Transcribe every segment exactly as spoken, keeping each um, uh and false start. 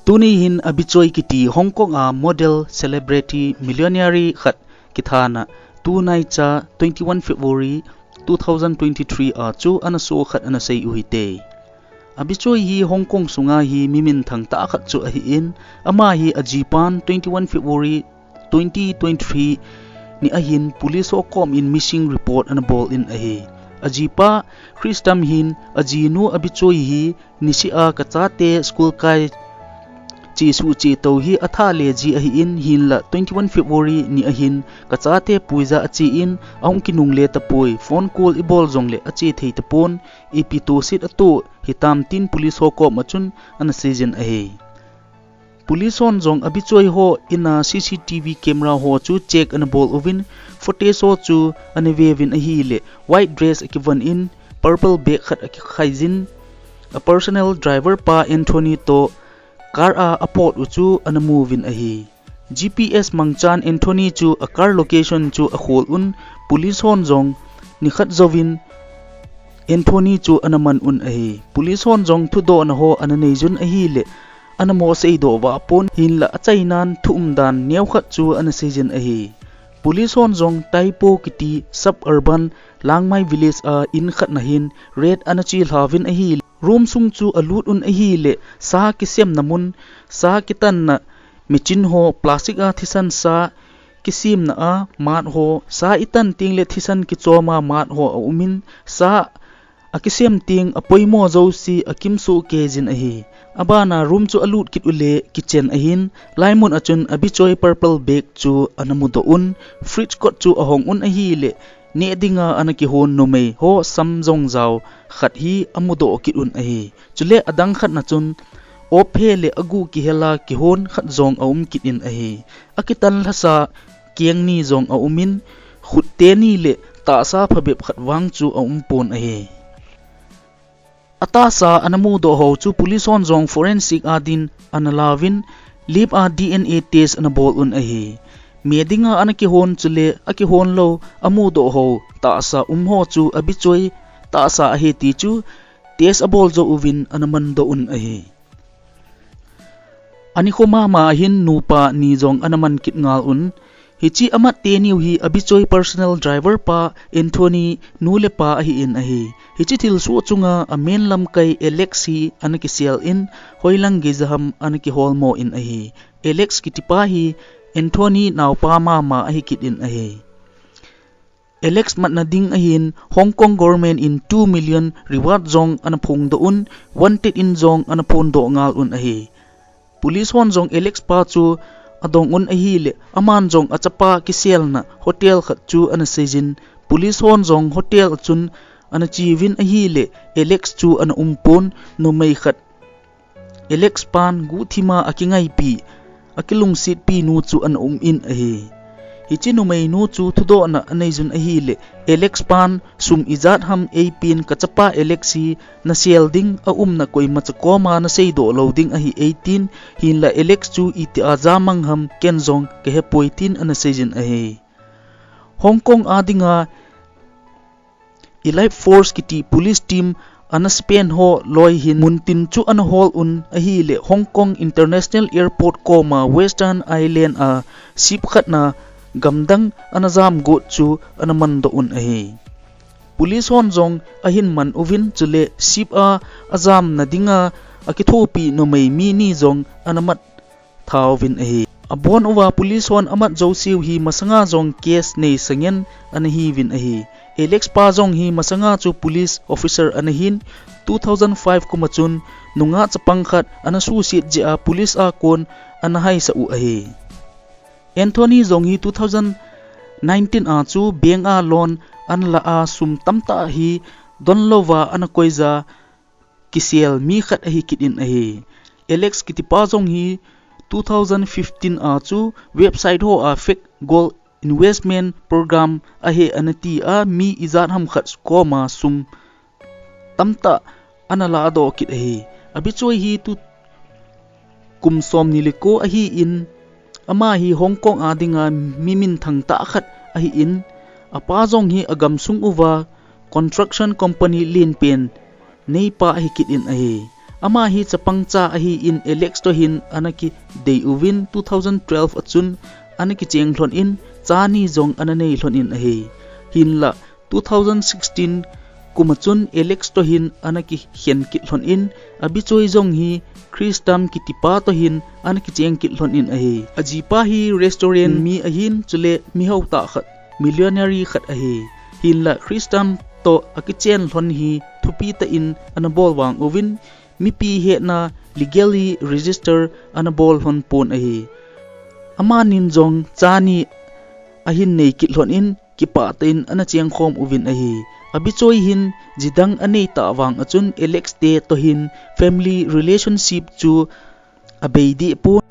Tuni hin Abichoi kiti Hong Kong a model celebrity millionaire khat kithana tunaicha twenty-one February two thousand twenty-three a chu ana so khat ana sei u hite. Abichoi hi Hong Kong sunga hi mi minthang tah khat chu ahi in, ama hi ajipan twenty-one February twenty twenty-three ni ahin police ho kom in missing report ana bol in ahi. Ajipa Chris Tam hin ajinu Abichoi hi nisih a kachate school kai chesuh chetou hi atha le ji ahi in, hinla twenty-one February ni ahin kachate puija ache in ahung kinungle tapoi, phone call ibol jongle ache thei tapon, ipi toset ato hitam tin police ho kom a chun ana seijin ahi. Police hon jong Abichoi ho in a C C T V camera ho chu check ana bol uvin, footage ho chu ana ve uvin ahile, white dress akivon in, purple bag khat akikhaijin, a personal driver pa Anthony toh car a apot u chu ana mu uvin ahi. G P S mangchan Anthony chu a car location chu akhol un, police hon jong nikhat jouvin Anthony chu ana man un ahi. Police hon jong thudohna ho ana neijun ahile, ana mo seidoh vah pon, hinla achainan thu umdan neokhat chu ana seijin ahi. Police hon jong Taipo kiti suburban Langmai village a in khat na hin raid ana chilha uvin ahile, room sung chu alut un ahile, sa kisemna mun, sa kitanna machine ho, plastic a thisan sa kisemna a mat ho, sa itan tengle thisan kichom a mat ho aumin, sa akisem teng apoimo jouse akimsoh keijin ahi. Abana room chu alut kit ule kitchen ahin, laimun a chun Abichoi purple bag chu ana mudoh un, fridge kot chu ahong un ahile, neh dinga ana kihon numei ho sam jong jao khat hi amudoh kit un ahi. Chule adang khat na chun, opphe le agu kihel a kihon khat jong aum kit in ahi. Akitan lhasa keng ni jong aumin, khut teni le tahsa phabep khat vang chu aum pon ahi. Atahsa ana mudoh ho chu police hon jong forensic a din ana lauvin, lab a D N A test ana bol un ahi. Me dinga ana kihon chule akihon lou amudoh ho tahsa um ho chu Abichoi tahsa ahi ti chu test abol jou uvin ana mandoh un ahi. Anikho mama ahin nupa ni jong ana man kit ngal un. Hiche amat teniu hi Abichoi personal driver pa Anthony nu le pa ahi in ahi. Hiche thilsoh chunga amen lamkai Alex hi ana kisel in, hoilang geija ham ana kiholmo in ahi. Alex kitipa hi Anthony naopa mama ahi kit in ahi. Alex matna ding ahin Hong Kong government in two million reward jong ana phongdoh un, wanted in jong ana phondoh ngal un ahi. Police hon jong Alex pa chu adong un ahile, aman jong achapa kiselna hotel khat chu ana seijin, police hon jong hotel a chun ana cheuvin ahile, Alex chu ana um pon, numei khat Alex pan guhthima akingaipi, akilungsetpi nu chu ana um in ahi. Hiche numei nu chu thudohna aneijun ahile, Alex pan sum ijat ham eipen, kachapa Alex hi nasel ding, aumna koimacha koma naseidoh lou ding ahi eitin, hinla Alex chu itia jamang ham ken jong kahepoi tin ana seijin ahi. Hong Kong a dinga Elite Force kiti police team ana spend ho loi hin muntin chu ana hol un ahile, Hong Kong International Airport koma Western Island a ship khat na gamdang ana jam got chu ana mandoh un ahi. Police hon jong ahin man uvin, chule ship a ajamna dinga akithopi numei mi ni jong ana mat thauvin ahi. Abon uva police hon amat jouseu hi masanga jong case nei sangen ana hiuvin ahi. Alex pa jong hi masanga chu police officer ana hin, two thousand five kum a chun nungah chapang khat ana suhset jeh a police a kon ana haisah u ahi. Anthony jong hi two thousand nineteen a chu bank a loan ana la a, sum tamtah hi donlouva ana koija kisel mi khat ahi kit in ahi. Alex kitipa jong hi two thousand fifteen a chu website ho a fake gold investment program ahi ana ti a, mi ijat ham khat koma sum tamtah ana ladoh kit ahi. Abichoi hi tu kum somni le ko ahi in, ama hi Hong Kong a dinga mi minthang tah khat ahi in, apa jong hi agamsung uva construction company lenpen neipa ahi kit in ahi. Ama hi chapang cha ahin Alex toh hin ana kidei uvin two thousand twelve achun ana kicheng lhon in cha ni jong ana nei lhon in ahi. Hinlah two thousand sixteen kum achun Alex toh hin ana kikhen kit lhon in, abichoi jong hi Christam kitipa toh hin ana kicheng kit lhon in ahi. Ajipa hi restaurant mi ahin chule mihao tah khat, millionaire khat ahi. Hinlah Christam toh akichen lhon hi thupi tah in ana bol vang uvin, mipi hetna legally register ana bol lhon pon ahi. Amanin jong cha ni ahin nei kit lhon in kipah tah in ana chengkhom uvin ahi. Abichoi hin jidang anei tah vang achun Alex te toh hin family relationship chu abei deh pon.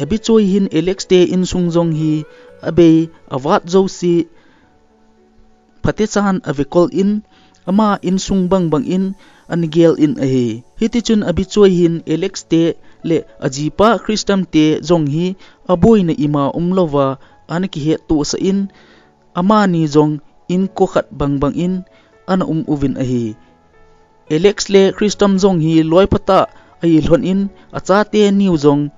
Abichoi hin Alex te insung jong hi abei avat jouse phatechan avekol in, ama insung bangbang in ana gel in ahi. Hitichun abichoi hin Alex te le ajipa Christam te jong hi aboina ima umlouva ana kihettohsah in, amani jong inko khat bangbang in ana um uvin ahi. Alex le Christam jong hi loiphatah ahi lhon in, achate niu jong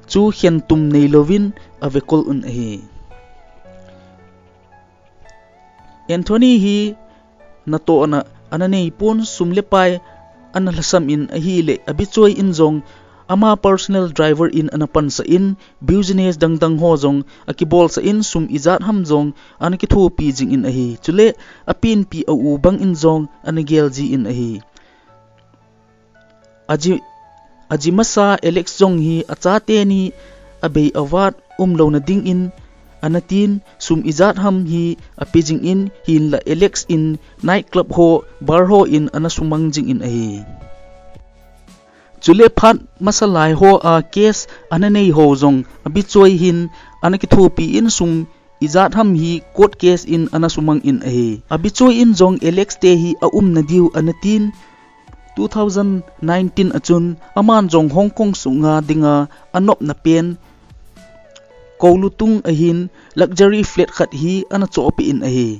chu khentum neilouvin avekol un ahi. Anthony hi natohna ana nei pon, sum le pai ana lhasam in ahile, abichoi in jong ama personal driver in ana pansah in, business dangdang ho jong akibolsah in, sum ijat ham jong ana kithopi jing in ahi. Chule apenpi a-u bang in jong ana gel ji in ahi. Aji, aji masa Alex jong hi achate ni abei avat umlouna ding in ana tin, sum ijat ham hi ape jing in, hinlah Alex in night club ho, bar ho in ana sumang jing in ahi. Chule phat masa lai ho a case ana nei ho jong abichoi hin ana kithopi in, sum ijat ham hi court case in ana sumang in ahi. Abichoi in jong Alex te hi aumna diu ana tin, two thousand nineteen achun aman jong Hong Kong sunga dinga anopna pen Kowloon tung ahin luxury flat khat hi ana chohpeh in ahi.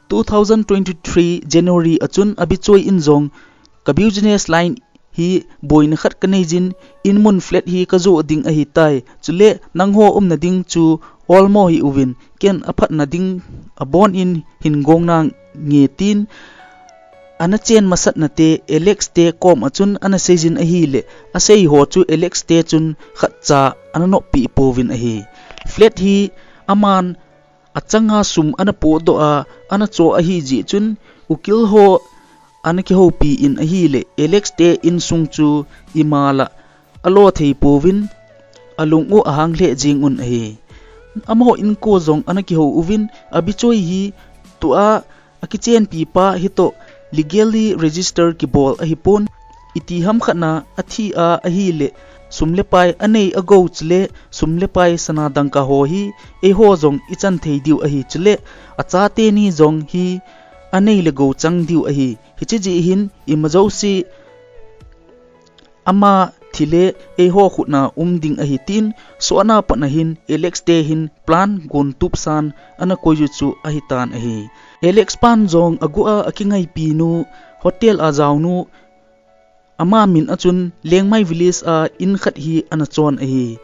Two thousand twenty-three January achun abichoi in jong ka business line hi boina khat kanei jin, in mun flat hi kajoh ding ahitai. Chule nangho umna ding chu olmo hih uvin, ken aphatna ding abon in hin gong nange tin ana chen masatna te Alex te kom achun ana seijin ahile, asei ho chu Alex te chun khatcha ana noppeh pouvin ahi. Flat hi aman achanga sum ana podoh a, ana choh ahi jeh chun, ukil ho ana kihoupi in ahile, Alex te insung chu ima lah alo thei pouvin, alung u ahang lheh jing un ahi. Amaho inko jong ana kihou uvin, abichoi hi tua akichenpi pa hitoh legally register kibol ahipon, iti ham khatna athi a ahile, sum le pai anei agou chule, sum le pai sana dangka ho hi eiho jong ichan thei diu ahi chule, achate ni jong hi anei le gou chang diu ahi. Hiche jeh hin ima jouse ama thile eiho khutna um ding ahi tin, sotna patna hin Alex te hin plan gontup san ana koi u chu ahitan ahi. Alex pan jong aguh a akingaipi nu, hotel a jaonu, ama min achun Lengmai village a in khat hi ana chon ahi.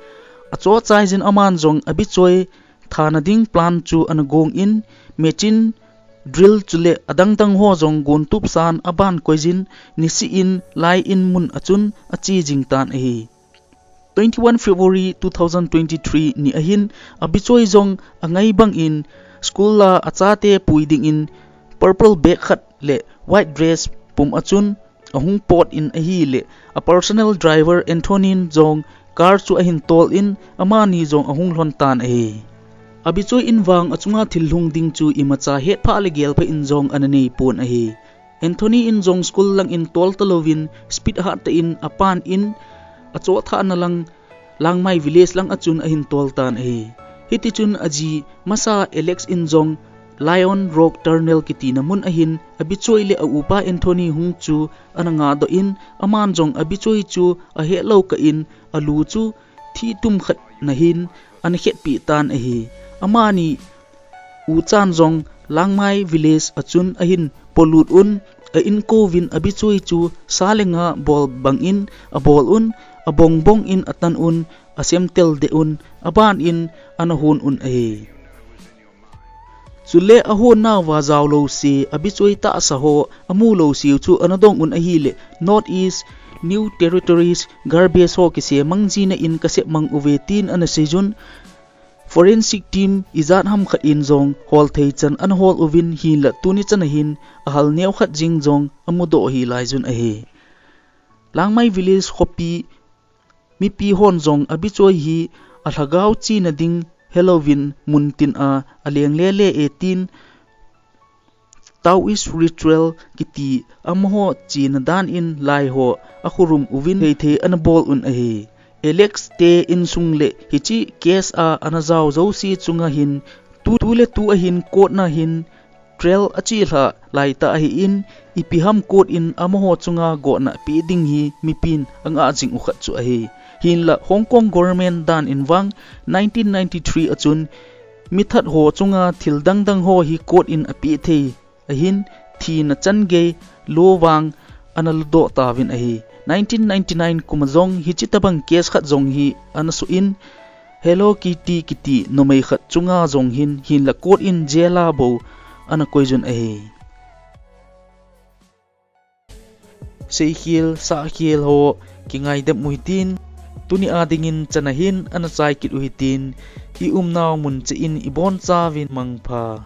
Achoh chai jin aman jong abichoi thana ding plan chu ana gong in, machine drill chule adangdang ho jong gontup san aban koi jin, nisih in lai in mun achun ache jing tan ahi. Twenty-one February two thousand twenty-three ni ahin, abichoi jong angai bang in school a achate pui ding in purple bag khat le white dress pum achun ahung pot in ahile, a personal driver Anthony in jong car chu ahin tol in, amani jong ahung lhon tan ahi. Abichoi in vang achunga thil lhung ding chu imacha hetphah le gelphah in jong ana nei pon ahi. Anthony in jong school lang in tol talouvin speed hat tah in apan in achoh thana lang Langmai village lang achun ahin tol tan ahi. Hitichun aji masa Alex in jong Lion Rock Tunnel kitina mun ahin abichoi le a upa Anthony hung chu ana ngahdoh in, aman jong abichoi chu ahetlou kah in alu chu thih tum khat na hin ana khetpeh tan ahi. Amani u chan jong Langmai village achun ahin polut un, a inkouvin abichoi chu sa le nga bol bangin abol un, abongbong in atan un, asemtel deh un, aban in ana hon un ahi. Chule ahon nauva jaolou se, abichoi tahsa ho, amu lou se chu ana dong un ahile, North East, New Territories, garbage ho kise mang jina in kasep mang uve tin ana seijun. Forensic team ijat ham khat in jong hol thei chan ana hol uvin hinla tuni chan ahin ahal neo khat jing jong amudoh hi laijun ahi. Langmai village khopi mipi hon jong abichoi hi alhagao china ding helouvin muntin a aleng lele e tin Taoist ritual kiti amaho china dan in lai ho akhurum uvin thei thei ana bol un ahi. Alex te insung le hiche case a ana jao jouse chunga hin tu, tu le tu ahin court na hin trial achelha laitah ahin ipi ham court in amaho chunga gotna pe ding hi mipin angah jing u khat chu ahi. Hinla Hong Kong government dan in vang nineteen ninety-three a chun mithat ho chunga thil dang dang ho hi court in ape thei ahin thina chan gei lo vang ana ludoh tauvin ahi. Nineteen ninety-nine kum a jong hiche tabang case khat jong hi ana soh in Hello Kitty kiti numei khat chunga jong hin hinla court in jail a bou ana koijun ahi. Seikhel, sahkhel ho kingaidam u hitin, tuni a dingin chan ahin ana chai kit u hitin, i umnau mun cheh in ibonchauvin mangpha.